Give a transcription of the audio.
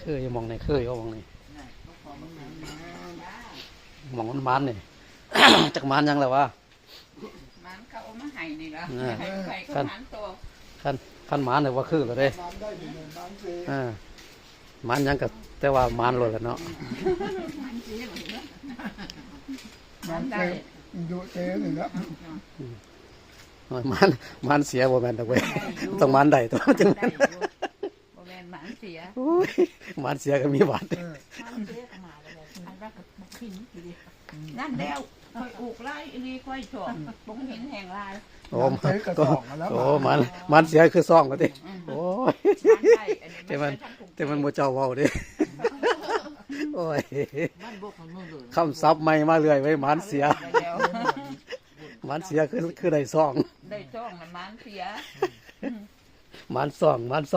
ຄືຢູ່ ໝ່ອງນີ້ຄືຢູ່ ໝ່ອງນີ້ ໝ່ອງມັນໝານນີ້ ຈັກໝານຫຍັງແລ້ວວະ ໝານເຂົາເອົາມາໃຫ້ນີ້ລະ ເອີ ໃຫ້ໃຜກໍ ຄັນ ໝານໂຕ ຄັນ ຄັນໝານນີ້ວ່າຄືແລ້ວເດ້ ໝານໄດ້ຢູ່ ໝານເສຍ ເອີ ໝານຫຍັງກໍແຕ່ວ່າໝານໂລດແຫຼະເນາະ ໝານເສຍ ໝານໄດ້ ດຸເຕນີ້ແຫຼະ ອືມ ໂອ້ຍ ໝານ ໝານເສຍບໍ່ແມ່ນດອກເວີຍ ໄດ້ຢູ່ ຕ້ອງໝານໄດ້ຕົວະ ຈັ່ງ ໄດ້ຢູ່ ບໍ່ແມ່ນໝານເສຍ ໂອ້ຍ ໝານເສຍກໍມີບາດ ເອີ ໝານເສຍກໍມາແລ້ວ ອັນນັ້ນກໍບໍ່ກິນຢູ່ເດ້ ອືມ ນັ້ນແລ້ວ ຂ້ອຍອອກຫຼາຍອີ່ຫຼີ ຂ້ອຍຊອກ ອືມ ບໍ່ເຫັນແຮງຫຼາຍ ໂອ້ ໝານເສຍກໍຊອກແລ້ວ ໂອ້ ໝານ ໝານເສຍຄືຊອກວ່າຕິ ອືມ ໂອ້ຍ ໝານໄດ້ ອັນນີ້ ແຕ່ມັນ ແຕ່ມັນບໍ່ເຈົ້າເວົ້າເດ້ ໂອ້ຍ ຄຳສັບໃໝ່ມາເລື້ອຍເວີຍ ໝານເສຍ ແລ້ວ ໝານເສຍຄື ຄືໄດ້ຊອກ ໄດ້ຊອກນະ ໝານເສຍ ໝານຊອກ ໝານຊອກ